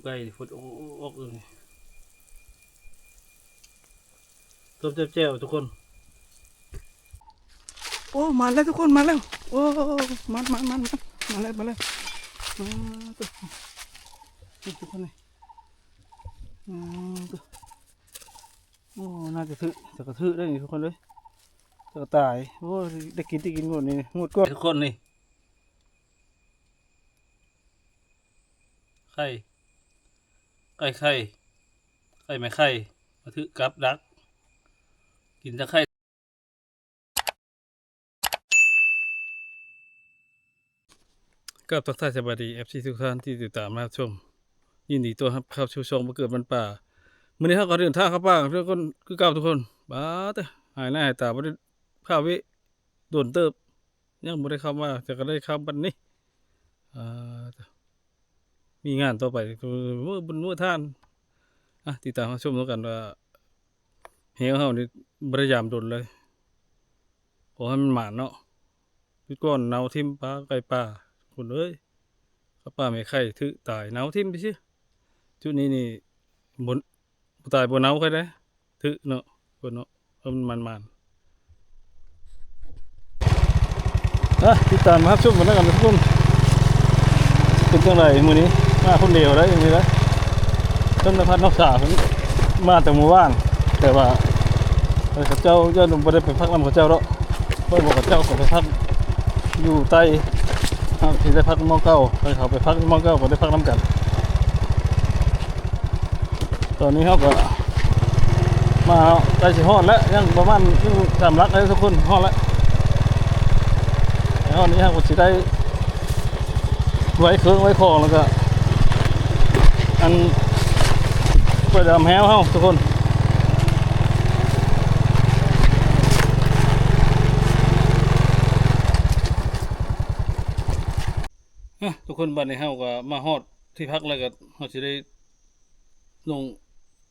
ໄກ່ນີ້ ຟົດອອກໆ ເອີ ຕົ້ມແຈ່ວໆ ທຸກຄົນ. ໂອ້ ມາແລ້ວທຸກຄົນ ມາແລ້ວ. ໂອ້ ມາໆໆໆ ມາແລ້ວ ມາແລ້ວ. ມາ ທຸກຄົນນີ້ ອືມ ໂອ້ ໜ້າຈະຖືກ ຈະກະຖືກໄດ້ນີ້ທຸກຄົນເອີຍ ຈະກະຕາຍ. ໂອ້ ໄດ້ກິນ ໄດ້ກິນງວດນີ້ ງວດກ່ອນ ທຸກຄົນນີ້. ໄຂ່ ໄກ່ໄຂ່ ໄກ່ແມ່ໄຂ່ ມາຖືກກັບດັກ ກິນແຕ່ໄຂ່. ກາບທັກທາຍສະບາຍດີ ເອັຟຊີ ທຸກທ່ານທີ່ຕິດຕາມຮັບຊົມ ຍິນດີຕ້ອນຮັບເຂົ້າສູ່ຊ່ອງບໍ່ເກີດມັນປ່າ. ມື້ນີ້ເຮົາກໍເດີນທາງເຂົ້າປ່າຄືເກົ່າທຸກຄົນ. ປາດເອີ ຫາຍໜ້າຫາຍຕາ ບໍ່ໄດ້ພາເວະ ດົນເຕີບ ຍັງບໍ່ໄດ້ເຂົ້າມາ ແຕ່ກໍໄດ້ເຂົ້າບັດນີ້. ອ່າ ມີງານຕໍ່ໄປ ເອີ ບຸນມື້ທ່ານ. ອ່ະ ຕິດຕາມຮັບຊົມນຳກັນວ່າ ແຮ້ວເຮົານີ້ບໍ່ໄດ້ຢາມດົນເລີຍ ຂໍໃຫ້ມັນໝານເນາະ. ຈຸດກ່ອນເນົ່າຖິ້ມປາ ໄກ່ປ່າ ຄົນເອີຍ ກັບປາແມ່ໄຂ່ຖືກຕາຍ ເນົ່າຖິ້ມໄປຊື່. ຈຸດນີ້ນີ້ ບໍ່ ບໍ່ຕາຍບໍ່ເນົ່າຄ່ອຍໄດ້ ຖືກເນາະ ຄົນເນາະ ເອີ ມັນໝານໆ. ອ່ະ ຕິດຕາມຮັບຊົມກັນແລ້ວກັນທຸກຄົນ ເປັນຈັ່ງໃດມື້ນີ້ ມາຄົນດຽວໄດ້ຈັ່ງຊີ້ລະ. ເພິ່ນໄດ້ພັກນອກສາເພິ່ນມາແຕ່ມື້ວານ ແຕ່ວ່າເຂົາເຈົ້າ ຢ້ານບໍ່ໄດ້ໄປພັກນຳເຂົາເຈົ້າດອກ ຂ້ອຍບອກເຂົາເຈົ້າກໍໄປພັກຢູ່ໃຕ້ ເຮົາຊິໄດ້ພັກໝໍ່ເກົ່າ ໃຫ້ເຂົາໄປພັກໝໍ່ເກົ່າກໍໄດ້ພັກນຳກັນ. ຕອນນີ້ເຮົາກໍມາໃກ້ຊິຮອດແລ້ວ ຍັງປະມານຢູ່ສາມຫຼັກເດ້ທຸກຄົນ ຮອດແລ້ວ. ຮອດນີ້ເຮົາກໍຊິໄດ້ໄວ້ເຄື່ອງໄວ້ຂອງ ແລ້ວກໍອັນໄປດຳແຮ້ວເຮົາທຸກຄົນ. ອ່ະ ທຸກຄົນ ບັດນີ້ເຮົາກໍມາຮອດທີ່ພັກແລ້ວ ກໍເຮົາຊິໄດ້ລົງ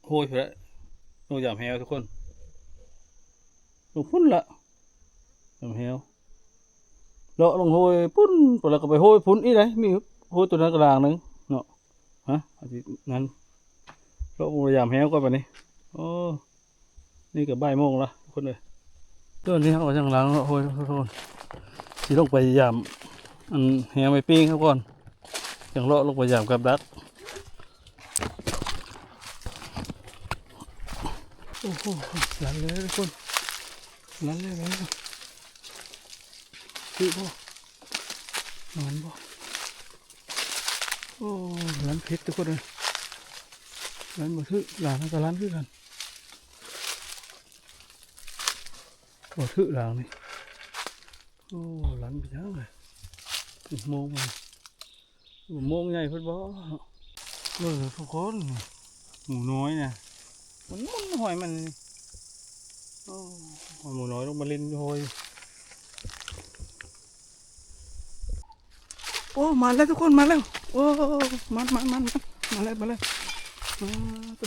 ໂຮຍພຸ້ນແຫຼະ ລົງຢາມແຮ້ວທຸກຄົນ. ລົງພຸ້ນລະ ຢາມແຮ້ວ ເລາະລົງໂຮຍພຸ້ນ ແລ້ວກໍໄປໂຮຍພຸ້ນອີກໄດ໋ ມີໂຮຍຕົວນັ້ນກະດາງໜຶ່ງເນາະ. ຮະ ອັນນີ້ນັ້ນ ເລາະລົງຢາມແຮ້ວກ່ອນບັດນີ້. ໂອ້ ນີ້ກໍບ່າຍໂມງລະທຸກຄົນເອີຍ. ຕອນນີ້ເຮົາກໍຍັງລ້າງເນາະ ໂອ້ຍ ທຸກຄົນ ຊິລົງໄປຢາມອັນແຮ້ວໄມ້ປີ້ງເຮົາກ່ອນ ຈັ່ງເລາະລົງໄປຢາມກັບດັກ. ໂອ້ໂຫ ລັນເລີຍທຸກຄົນ ລັນເລີຍ ລັນເລີຍ. ຖືກບໍ່? ໝານບໍ່? ໂອ້ ລັນຜິດທຸກຄົນເອີຍ ລັນບໍ່ຖືກ. ຫຼາງມັນກໍລັນຄືກັນ ບໍ່ຖືກຫຼາງນີ້. ໂອ້ ລັນໄປຈັ່ງເລີຍ ໂມງມັນ ໂມງໃຫຍ່ພຸ້ນບໍ່? ເບິ່ງທຸກຄົນ ໝູນ້ອຍນະ ມັນໝຸນຫອຍມັນນີ້. ໂອ້ ໝູນ້ອຍລົງມາຫຼິ້ນຢູ່ໂຮຍ. ໂອ້ ມາແລ້ວທຸກຄົນ ມາແລ້ວ. ໂອ້ ມາ ມາ ມາ ມາ ມາແລ້ວ ມາແລ້ວ. ມາ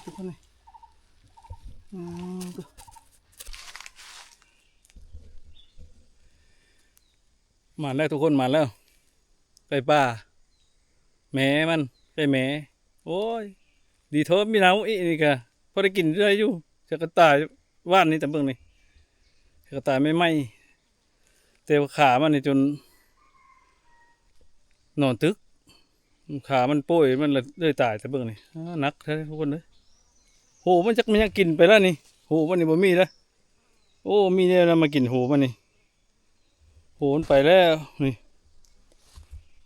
ທຸກຄົນນີ້ ມາ ມາແລ້ວທຸກຄົນ ມາແລ້ວ ໄກ່ປ່າ ແມ່ມັນ ໄກ່ແມ່. ໂອ້ຍ ດີເທີບມີເນົ່າອີກນີ້ກະ ພໍໄດ້ກິນໄດ້ຢູ່. ຈັກກະຕາຍຫວ່ານນີ້ ຕາເບິ່ງນີ້ ຈັກກະຕາຍໃໝ່ໆ ແຕ່ວ່າຂາມັນນີ້ຈົນນອນຕຶກ ຂາມັນໂປ້ຍ ມັນເລີຍຕາຍ. ຕາເບິ່ງນີ້ ອາ ໜັກແທ້ທຸກຄົນເອີຍ. ໂຫ ມັນຈັກແມ່ນຫຍັງກິນໄປແລ້ວນີ້ ໂຫ ມັນນີ້ບໍ່ມີແລ້ວ. ໂອ້ ມີແນວນັ້ນມາກິນໂຫມັນນີ້ ໂຫມັນໄປແລ້ວນີ້.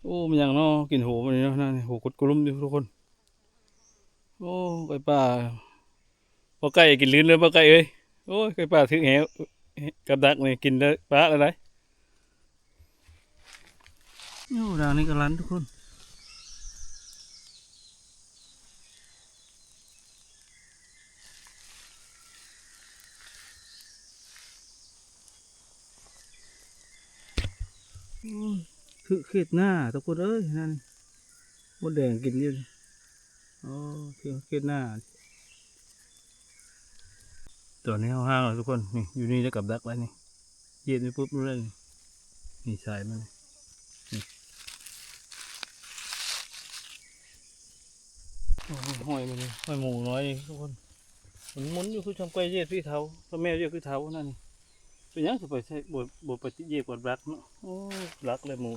ໂອ້ ແມ່ນຫຍັງເນາະ ກິນໂຫມັນນີ້ເນາະ ນັ້ນນີ້ ໂຫກົດກະລຸມຢູ່ທຸກຄົນ. ໂອ້ ໄກ່ປ່າ ບໍ່ໄກ່ກິນລື່ນເລີຍ ບໍ່ໄກ່ເອີຍ. ໂອ້ຍ ໄກ່ປ່າຖືກແຮ້ວກັບດັກນີ້ ກິນໄດ້ປະແລ້ວໄດ໋. ໂອ້ ດາງນີ້ກໍລັນທຸກຄົນ. ອືມ ຖືກເຂດໜ້າທຸກຄົນເອີຍ ນັ້ນ ມົດແດງກິນຢູ່ນີ້. ອໍ ຖືກເຂດໜ້າ ຕອນນີ້ເຮົາຫ່າງແລ້ວທຸກຄົນ. ນີ້ ຢູ່ນີ້ໄດ້ກັບດັກແລ້ວນີ້ ຢຽບນີ້ປຸບລົງເລີຍນີ້ ນີ້ສາຍມັນນີ້ ນີ້. ໂອ້ຍ ຫ້ອຍມັນນີ້ ຫ້ອຍໝູນ້ອຍນີ້ທຸກຄົນ ມັນໝຸນຢູ່ຄືຊ່ຳໄກ່ເຢຍຄືເທົາ ກັບແມວເຢຍຄືເທົານັ້ນນີ້. ເປັນຫຍັງຄືໄປໃສ່ ບໍ່ ບໍ່ໄປຕິດເຢຍກວາດຫຼັກເນາະ? ໂອ້ ຫຼັກແລະໝູ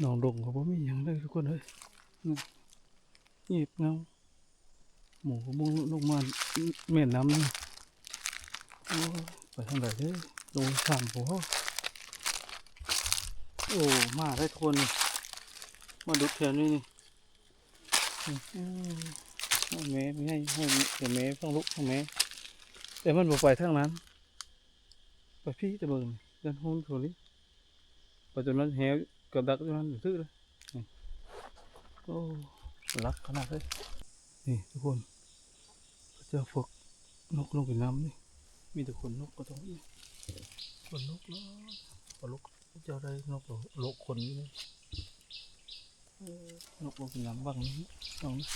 ໜອງດົງກໍບໍ່ມີຫຍັງເລີຍທຸກຄົນເອີຍ ນີ້ ເຫງຽບເຫງົາ. ໝູກໍມຸງລົງມາແມ່ນນ້ຳນີ້. ໂອ້ຍ ໄປທາງໃດເດີ? ລົງຂ້າມບໍ່? ໂອ້ ມາໄດ້ຄົນ ມາດຸດແຖວນີ້ນີ້. ອືມ ໃຫ້ແມ່ ໃຫ້ ໃຫ້ແມ່ຟັງລູກ ໃຫ້ແມ່ ແຕ່ມັນບໍ່ໄປທາງນັ້ນ. ໄປພີ້ແຕ່ເບິ່ງນີ້ ຢ້ານໂຮນໂທລີ ໄປຕົວນັ້ນແຫວກັບດັກຕົວນັ້ນຖືກເລີຍ. ນີ້ ໂອ້ ຫຼັກຂະໜາດເລີຍ. ນີ້ທຸກຄົນ ເຂົາເຈົ້າຝຶກນົກລົງກິນນ້ຳນີ້ ມີແຕ່ຂົນນົກກໍຕ້ອງອີກ ຂົນນົກເນາະ ເຂົາລົກ ເຂົາເຈົ້າໄດ້ນົກໂລກຂົນຢູ່ນີ້. ເອີ ນົກລົງກິນນ້ຳວັງນີ້ ຕ້ອງ ນີ້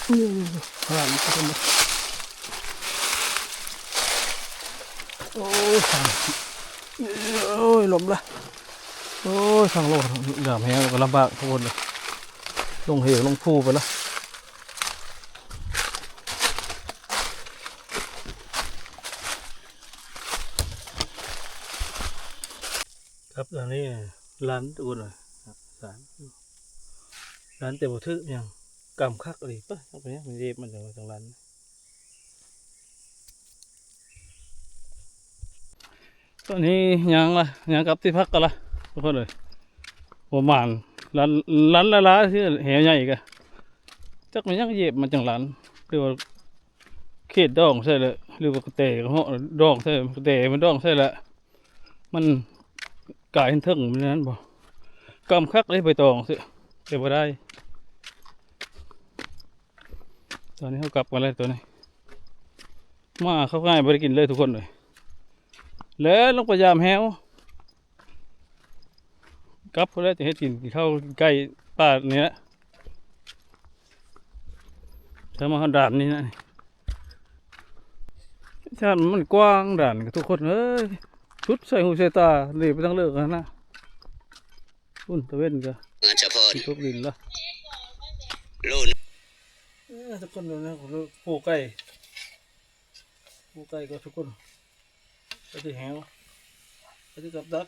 ນີ້ ນີ້ ໂອ້ຍ ໂອ້ຍ ລົມລະ ໂອ້ຍ ທາງລົງ ຍາມແຮງກໍລຳບາກທຸກຄົນເອີຍ ລົງເຫວລົງພູໄປລະ. ຄັບ ອັນນີ້ລັນທຸກຄົນເອີຍ ລັນ ລັນແຕ່ບໍ່ຖືກຫຍັງ ກຳຄັກອີ່ຫຼີ ປະ ເປັນຫຍັງມັນເຈັບ ມັນຈັ່ງວ່າຈັ່ງລັນ. ຕອນນີ້ຍ່າງລະ ຍ່າງກັບທີ່ພັກກັນລະທຸກຄົນເອີຍ ປະມານລັນ ລັນຫຼາຍໆ ຄືແຫວໃຫຍ່ກະ ຈັກແມ່ນຫຍັງເຈັບມັນຈັ່ງລັນ ຫຼືວ່າ ເຂດດອງໃສ່ແຫຼະ ຫຼືວ່າກະແຕກະເຫາະດອງໃສ່ ກະແຕມັນດອງໃສ່ແຫຼະ ມັນກາຍເທິງແມ່ນນັ້ນບໍ່ ກຳຄັກເດ້ ໃບຕອງຊື່ ແຕ່ບໍ່ໄດ້. ຕອນນີ້ເຮົາກັບກັນແລ້ວ ຕອນນີ້ ມາເຂົ້າງ່າຍບໍ່ໄດ້ກິນເລີຍທຸກຄົນເອີຍ ແລ່ນລົງໄປຢາມແຮວ ກັບພຸ້ນແຫຼະ ຈະເຮັດກິນ ກິນເຂົ້າໃກ້ປ່ານີ້ແຫຼະ ຖ້າມາຮອດດ່ານນີ້ນະ ຖ້າມັນກວ້າງດ່ານ ທຸກຄົນເອີຍ ສຸດໃສ່ຫູໃສ່ຕາ ເລີໄປທາງເລີກຫັ້ນນະ ພຸ້ນຕາເວັນກໍ ມັນຈະພໍ ຊິຕົກດິນລະ ເອີ ທຸກຄົນ ໂອ້ ໄກ່ ໂອ້ ໄກ່ກໍທຸກຄົນ ໄປທີ່ແຫວ ໄປທີ່ກັບດັກ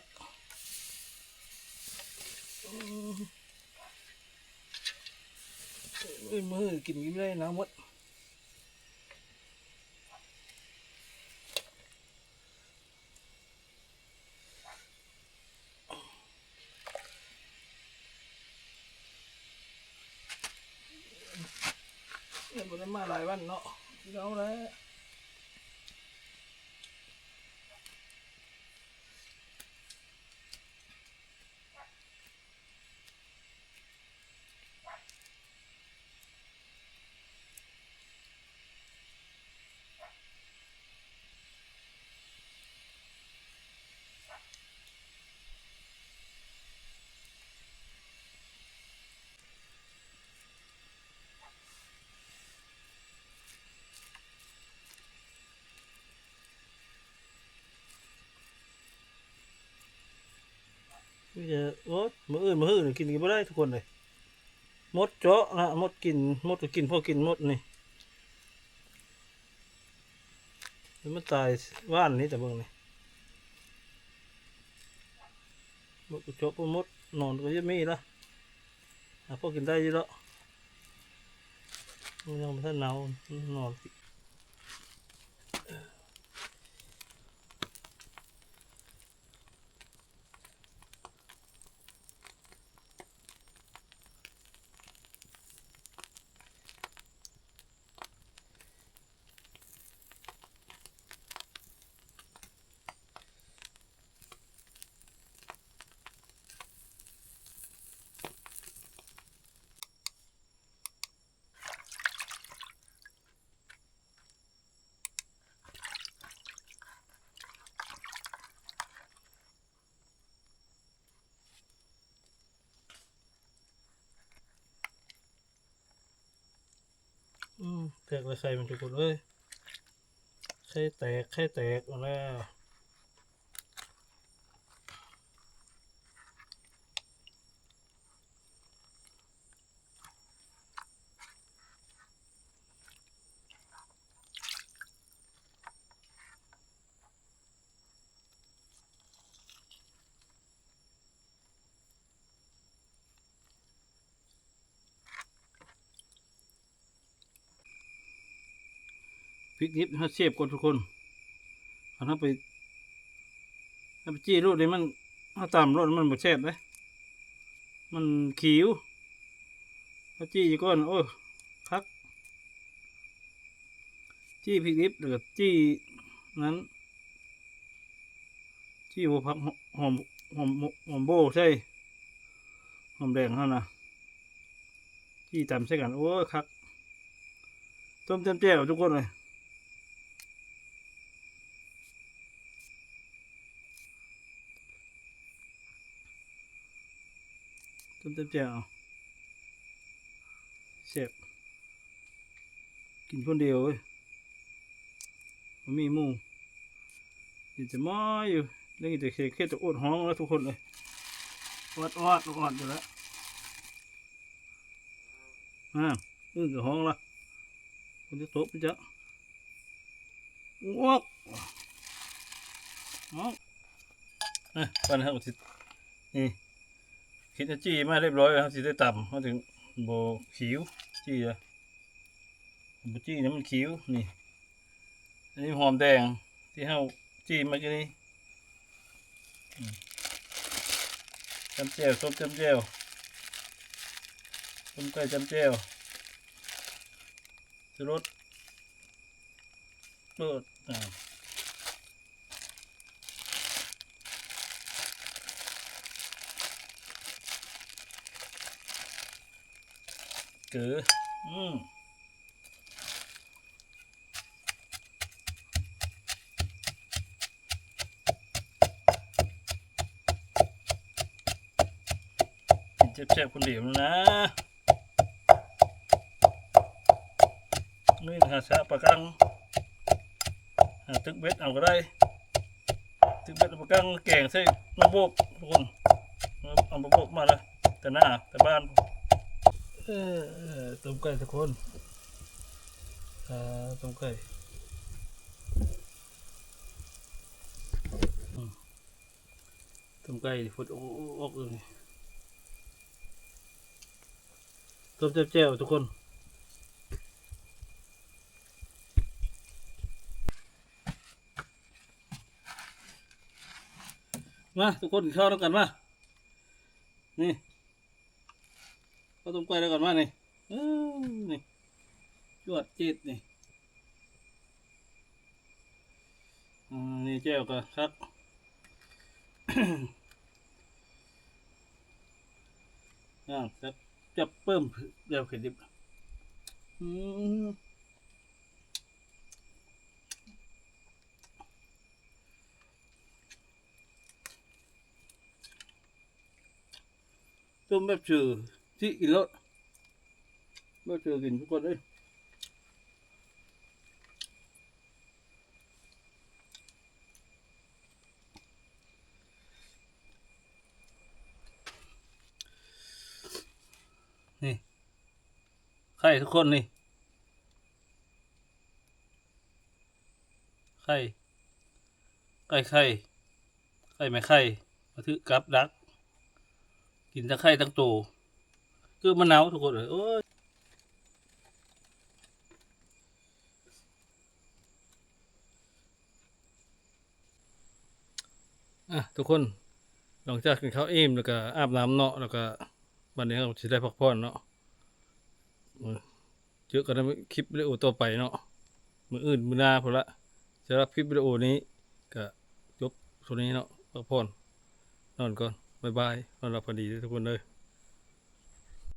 ອືມ ມື້ອື່ນກິນອີ່ມໄດ້ນະໝົດ. ຍັງບໍ່ໄດ້ມາຫຼາຍວັນເນາະ ພີ່ນ້ອງເອີຍ. ມີແຕ່ ໂອ້ຍ ມື້ອື່ນ ມື້ຮືນີ້ກິນກໍບໍ່ໄດ້ທຸກຄົນເອີຍ ມົດເຈາະນະ ມົດກິນ ມົດກໍກິນ ພໍກິນມົດນີ້ ມັນຕາຍຫວ່ານນີ້ ແຕ່ເບິ່ງນີ້ ມົດກໍເຈາະບໍ່ໝົດ ໜອນກໍຍັງມີລະ ຫາພໍກິນໄດ້ຢູ່ດອກ ມັນຍັງບໍ່ທັນເນົາ ໜອນ. ກແລ້ວໄຂ່ມັນທຸກຄົນເອີຍ ໄຂ່ແຕກ ໄຂ່ແຕກເອົາແລ້ວ. ພິກດິບເຮົາເຊບກ່ອນທຸກຄົນ ຄັນເຮົາໄປ ເຮົາໄປຈີ່ໂລດນີ້ມັນ ເຮົາຕຳໂລດມັນບໍ່ແຊບເດ້ ມັນຂິວ ເຮົາຈີ່ກ່ອນ ໂອ້ ຄັກ ຈີ່ພິກດິບ ແລ້ວກໍຈີ່ນັ້ນ ຈີ່ຫົວຜັກ ຫອມ ຫອມ ຫອມ ຫອມໂບໃສ່ ຫອມແດງຫັ້ນນະ ຈີ່ຕຳໃສ່ກັນ ໂອ້ຍ ຄັກ ຕົ້ມຈ້ຳແຈ່ວທຸກຄົນເອີຍ ຕົ້ມຈ້ຳແຈ່ວ ເອົາ ແຊບ ກິນຄົນດຽວເວີຍ ບໍ່ມີໝູ່ ກິນແຕ່ໝໍ້ຢູ່ ໄດ້ກິນແຕ່ເຄ ເຄແຕ່ໂອດຮ້ອງແລ້ວທຸກຄົນເອີຍ ອອດໆ ອອດໆ ຢູ່ແລ້ວ ອ່າ ອຶ້ງກໍຮ້ອງລະ ມັນຈະຕົກໄປຈັກ ອອກ ອອກ ເອີ ບັດນີ້ເຮົາກໍຊິ ນີ້ ເຮັດຈີ່ມາຮຽບຮ້ອຍແລ້ວ ເຮົາຊິໄດ້ຕຳ ເຮົາຈຶ່ງບໍ່ຂິວ ຈີ່ ບໍ່ຈີ່ໃຫ້ມັນຂິວ ນີ້ ອັນນີ້ຫອມແດງທີ່ເຮົາຈີ່ມາກີ້ນີ້ ອືມ ຈ້ຳແຈ່ວ ຕົ້ມຈ້ຳແຈ່ວ ຕົ້ມໄກ່ຈ້ຳແຈ່ວ ຊູລົດ ເປີດ ອ່າ ເກືອ ອືມ ກິນແຊບໆ ຄົນດຽວນະ ນີ້ຫາຊະປາກັງ ຫາຕຶກເບັດເອົາກໍໄດ້ ຕຶກເບັດເອົາປາກັງແກງໃສ່ມາໂບກທຸກຄົນ ເອົາມາໂບກມາເລີຍ ແຕ່ໜ້າແຕ່ບ້ານ ເອີ ຕົ້ມໄກ່ທຸກຄົນ ເອີ ຕົ້ມໄກ່ ອືມ ຕົ້ມໄກ່ ຟົດອອກໆ ເອີຍ ຕົ້ມແຈ່ວໆ ທຸກຄົນ ມາ ທຸກຄົນ ກິນເຂົ້ານຳກັນ ມາ ນີ້ ເຂົ້າຕົ້ມໄກ່ແລ້ວກັນ ມາ ນີ້ ເອີ ນີ້ ຈວດເຈັດ ນີ້ ອ່າ ນີ້ແຈ່ວກໍຄັກ ອ່າ ແຊບ ຈັບເພີ່ມແຈ່ວເຜັດດິບ ອືມ ຕົ້ມແບບຊື່ ຊິກິນໂລດ ແບບຊື່ກິນທຸກຄົນເອີຍ ນີ້ ໄຂ່ທຸກຄົນນີ້ ໄຂ່ ໄກ່ໄຂ່ ໄກ່ແມ່ໄຂ່ ມາຖືກກັບດັກ ກິນທັງໄຂ່ທັງໂຕ ຄືມະນາວທຸກຄົນເອີຍ ໂອ້ຍ ອ່ະ ທຸກຄົນ ຫຼັງຈາກກິນເຂົ້າອີ່ມ ແລ້ວກະອາບນ້ຳເນາະ ແລ້ວກະບັດນີ້ເຮົາຊິໄດ້ພັກຜ່ອນເນາະ ເຈີກັນໃນຄລິບວິດີໂອຕໍ່ໄປເນາະ ມື້ອື່ນມື້ໜ້າພຸ້ນລະ ສຳລັບຄລິບວິດີໂອນີ້ກະຈົບເທົ່ານີ້ເນາະ ພັກຜ່ອນ ນອນກ່ອນ ບາຍບາຍ ນອນຫຼັບຝັນດີເດີທຸກຄົນເດີ.